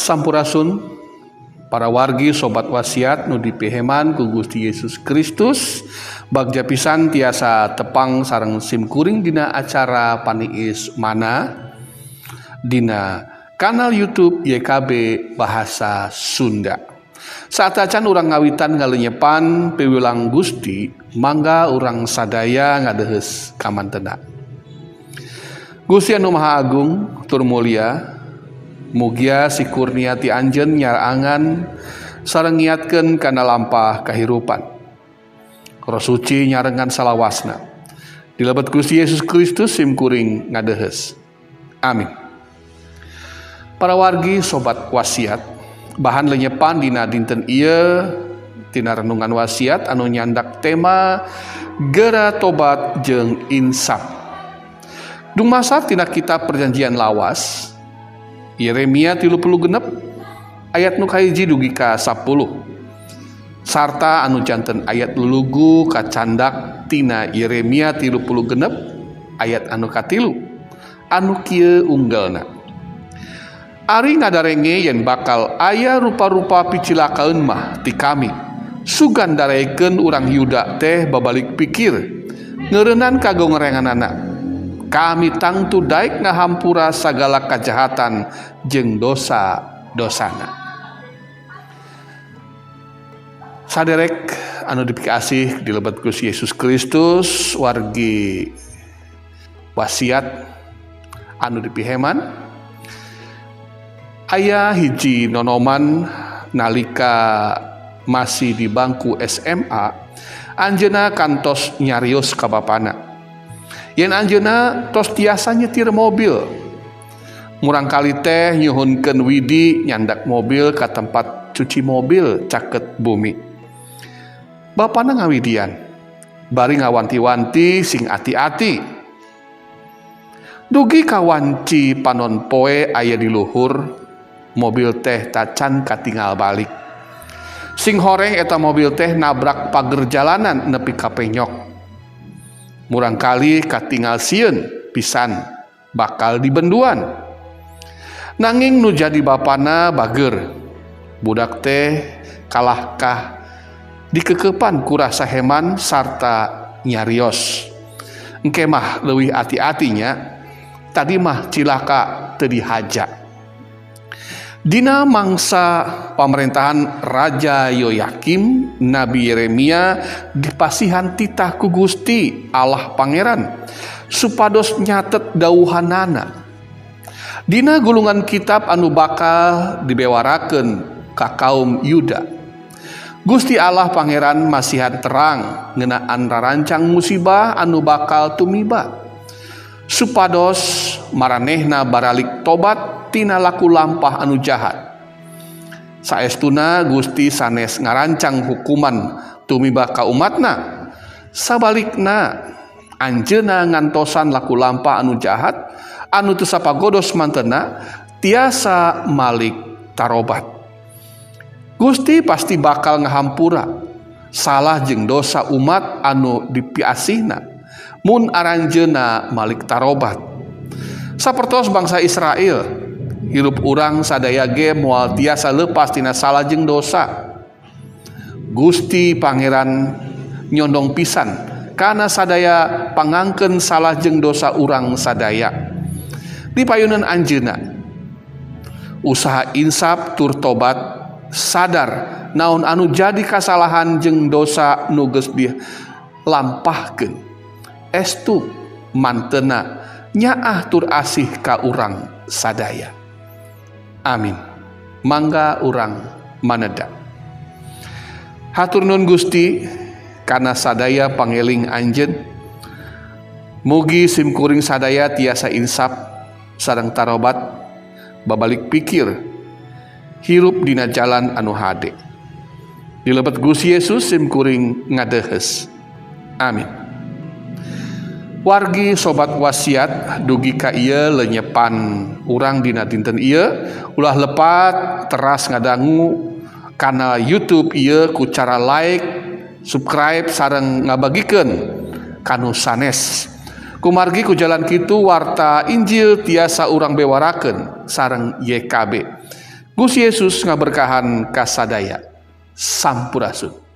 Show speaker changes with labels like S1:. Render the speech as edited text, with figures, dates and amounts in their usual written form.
S1: Sampurasun para wargi sobat wasiat nu dipiheman ku Gusti Yesus Kristus, bagja pisan tiasa tepang sareng simkuring dina acara Paniis Mana dina kanal YouTube YKB Bahasa Sunda. Saacan urang ngawitan ngalenyepan piwulang Gusti, mangga urang sadaya ngadeheus kamantena. Gusti anu Maha Agung tur mulia, mugia si kurnia ti Anjeun nyarangan sareng ngiatkeun kana lampah kahirupan. Roh Suci nyarengan salawasna. Di lebet Gusti Yesus Kristus simkuring ngadeheus. Amin. Para wargi sobat wasiat, bahan lenyepan dina dinten ieu tina renungan wasiat anu nyandak tema Gera Tobat jeung Insaf. Dumasar tina kitab Perjanjian Lawas, Yeremia 36 ayat nu kahiji dugi ka 10, sarta anu janten ayat lulugu kacandak tina Yeremia 36 ayat anu katilu anu kieu unggelna: "Ari ngadarenge yen bakal aya rupa-rupa picilakaeun mah ti kami, sugan daraekeun urang Yuda teh babalik pikir ngeureunnan kagongorenganana. Kami tangtu daek ngahampura sagala kajahatan jeung dosa-dosana." Saderek anu dipikasih di lebet Gusti Yesus Kristus, wargi wasiat anu dipiheman, aya hiji nonoman nalika masih di bangku SMA, anjeunna kantos nyarios ka bapana yen anjeunna tos tiasa nyetir mobil. Murangkali teh nyuhunkeun widi nyandak mobil ka tempat cuci mobil caket bumi. Bapana ngawidian bari ngawanti-wanti sing ati-ati. Dugi kawanci panon poe aya di luhur, mobil teh tacan katingal balik. Sing horeng eta mobil teh nabrak pager jalanan nepi ka penyok. Murangkali katingal sieun pisan bakal dibenduan. Nanging nu jadi bapana bager. Budak teh kalahkah dikekepan ku rasa heman sarta nyarios, "Engke mah leuwih ati-atinya, tadi mah cilaka teu dihaja." Dina mangsa pamerintahan Raja Yoyakim, Nabi Yeremia dipasihan titah ku Gusti Allah Pangeran supados nyatet dawuhanana dina gulungan kitab anu bakal dibewarakeun ka kaum Yuda. Gusti Allah Pangeran masihan terang ngeunaan rarancang musibah anu bakal tumiba supados maranehna baralik tobat tina laku lampah anu jahat. Saestuna Gusti sanes ngarancang hukuman tumiba ka umatna. Sabalikna, anjeunna ngantosan laku lampah anu jahat anu teu sapagodos mantena tiasa malik tarobat. Gusti pasti bakal ngahampura salah jeung dosa umat anu dipiasihna mun aranjeunna malik tarobat. Sapertos bangsa Israel, hirup urang sadaya ge moal tiasa lepas tina salah jeung dosa. Gusti Pangeran nyondong pisan kana sadaya pangangkeun salah jeung dosa urang sadaya. Di payunan anjeunna, usaha insaf tur tobat, sadar naon anu jadi kasalahan jeung dosa nu geus dilampahkeun. Estu mantena nyaah tur asih ka urang sadaya. Amin. Mangga urang maneda. Hatur nuhun Gusti kana sadaya pangeling Anjeun. Mugi simkuring sadaya tiasa insaf sareng tarobat, babalik pikir, hirup dina jalan anu hade. Di lebet Gusti Yesus simkuring ngadehes. Amin. Wargi sobat wasiat, dugi ka ieu lenyepan urang dina dinten ieu. Ulah lepat teras ngadangu kanal YouTube ieu ku cara like, subscribe sareng ngabagikeun kanu sanes. Kumargi ku jalan kitu warta Injil tiasa urang bewarakeun sareng YKB. Gusti Yesus ngaberkahan kasadaya. Sampurasun.